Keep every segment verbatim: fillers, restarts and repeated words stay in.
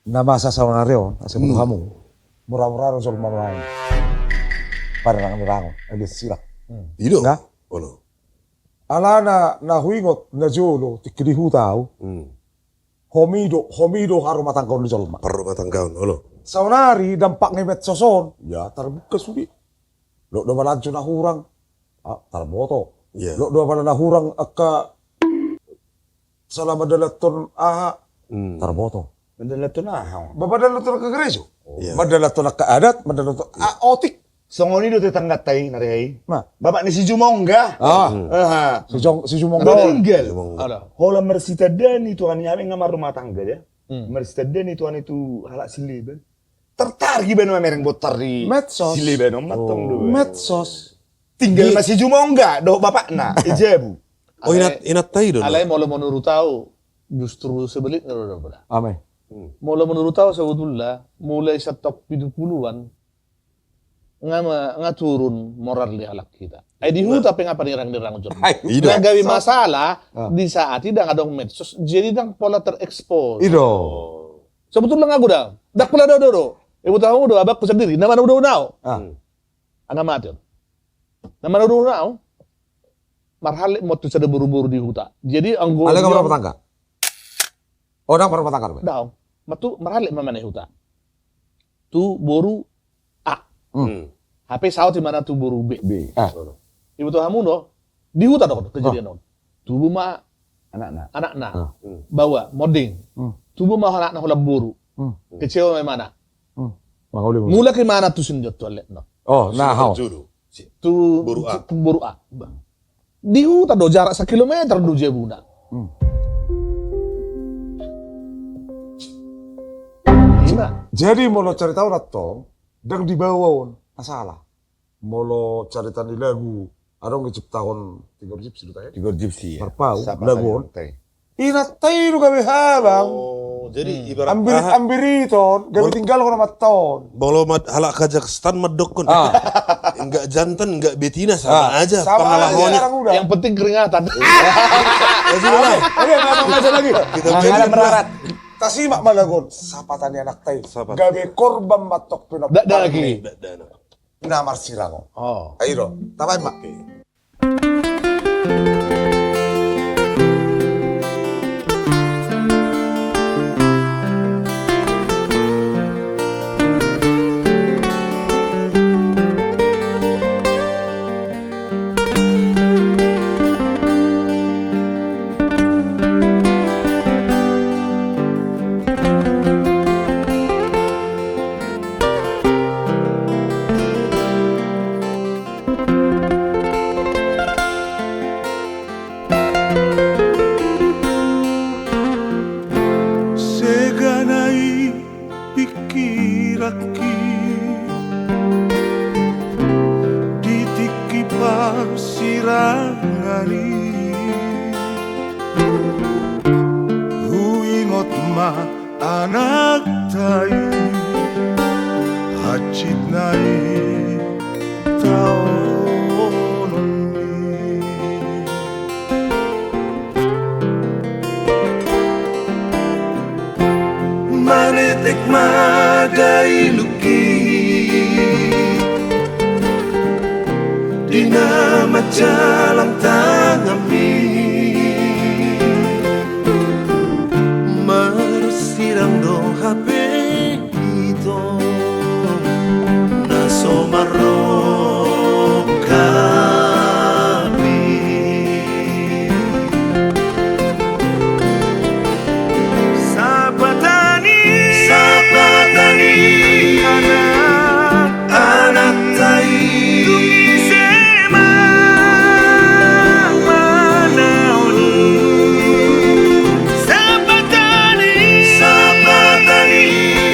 Na masa saonari on, asa boru hamu. Mura-mura do jolma nuaeng. Pada nang ni rangon, alias sirang. I do. Nga? Olo. Alana na huingot na jolo tingki di huta au. Homi do, homi do harumatanggaon ni jolma. Harumatanggaon, olo. Saonari dampak ni medsos on, ya, tarbuka sude. Lot do balanjo na hurang, ah, tarboto. Lot do bala na hurang angka sala mandalanhon aha, tarboto. Mandalanhon aha? Ba mandalanhon angka gerejo. Mandalanhon angka adat, mandalanhon, ah, otik. Songon i do tetangganta i na rehe i. Bapak ni si Jumongga. Ah. Si Jong, si Jumongga. Meninggal. Holan marsitandaan i tu hami, hami nga marrumatangga dia. Marsitandaan i tu hami tu halak Sileban. Tertarik iba na mamereng bontar di medsos. Sileban on, mantong do. Medsos. Tinggal ma si Jumongga dohot bapakna i jabu. Oh, inat, inat tai do. Alai molo menurut au justru sebaliknya do, Bra. Ame. Molo menurut au sebetulna mulai sian taon pitu puluhan nga ma, nga turun moral ni halak hita. Ai di huta pe nga panirang-nirang jolma. Na gabe masalah di saat i ndang adong medsos, jadi ndang pola terekspos. I do. Sebetulna nga godang. Ndang pola do, do, do. Iboto hamu do, abangku sandiri na manudahon au. Anak mate on. Na manudahon au. Marhallet ma on tu sada boru-boru di huta. Jadi anggo... Alai nga marrumah tangga? Oh, ndang marrumah tangga dope? Daong. Ma tu marhallet ma manang i huta. Tu boru A. Hape saut imana tu boru B. B. Ah. Iboto hamu do, di huta do kejadian on. Tubu ma anakna. Anakna. Baoa, monding. Tubu ma anakna holan boru. Kecewa ma imana. Mulak imana tusi on tu halletna. Oh, na hau. Tu boru A. Di huta do, jarak sakilometer do jabuna. Jadi molo carita on antong, ndang di baoa on na sala. Molo carita ni lagu, adong diciptahon Tigor Gypsy do, Tigor Gypsy, ya. Marpaung lagu on. Inanta i do gabe habang. Oh, jadi ibarat ambirit-ambiriton gabe tinggalhon amanta on. Molo halak Kazakhstan mandokkon, enggak jantan, enggak betina, sama aja pengalamannya. Yang penting keringatan. Ya sudah lah. Oke, nggak ada lagi. Kita merarat. Tasimak ma lagu on. Sapata ni anakta i. Gabe korban ma antong pinopang ni na marsirang on. Ai do, tabaen ma. Sega na i pingkiranki di tingki parsirangan i. Huingot ma anakta i, hansit na i taonon i. Manetek ma dainongki di na manjalang tanganmi. Marsirang do hape ito na so marrongkap i. Sapata ni, sapata ni anak, anakta i. Dung ise ma manaon i. Sapata ni, sapata ni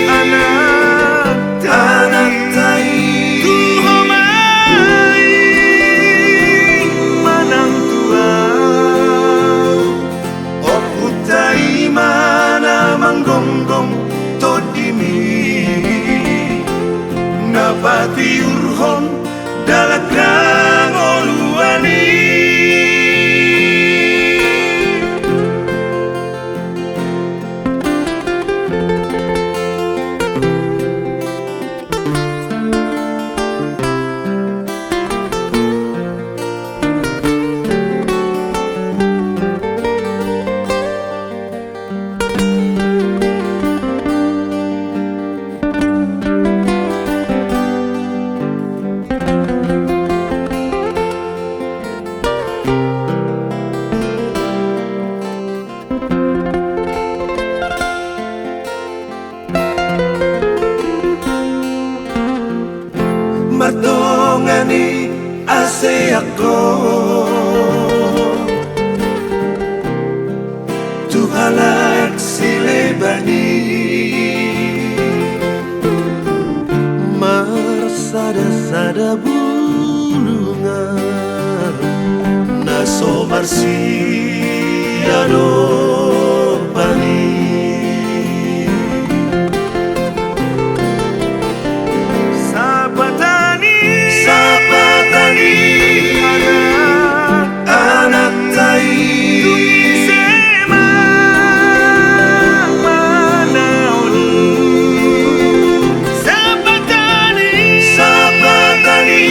anak, anakta i. Tu ho ma i manang tu au. Ompunta i ma na manggonggong tondimi, na patiurhon dalan hangoluan i. Ase anggo tu halak sileban i marsada-sada bulungan na so marsiadopan i. Sapatan i, sapatan i, anak, anakta i, tung ise ma manaon i. Sapatan i, sapatan i,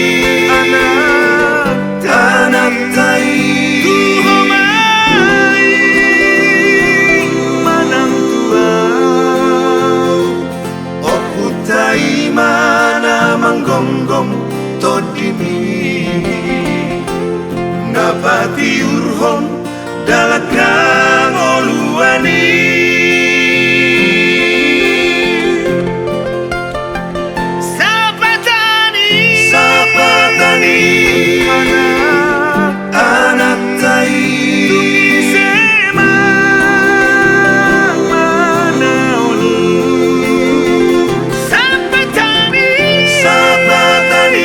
anak, anakta i, tu ho ma i manang tu au. Ompunta i ma na manggonggom tondimi, na patiurhon dalan hangoluan i. Sapatan i, sapatan i, anak, anakta i, tung ise ma manaon i. Sapatan i, sapatan i,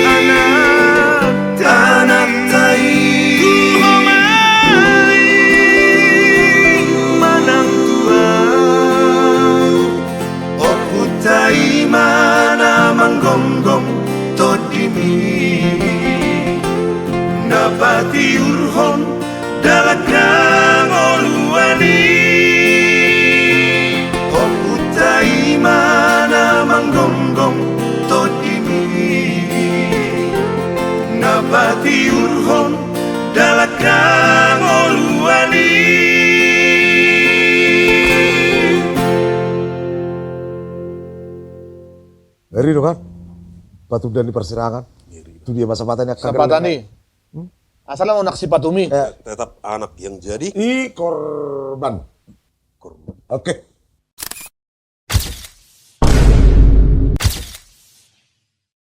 anak, anakta i, tu ho ma i manang tu au. Ompunta i ma na manggonggom tondimi, na patiurhon dalan hangoluan i. Ompunta i ma na manggonggom tondimi, na patiurhon dalan hangoluan i. Ngeri do kan? Patunda ni parsirangan. Ngeri do. Tu dia ma sapatan i angka. Sapatan i. Hmm? Asal anak si Patumi. Eh. Tetap anak yang jadi. I korban. Korban. Oke.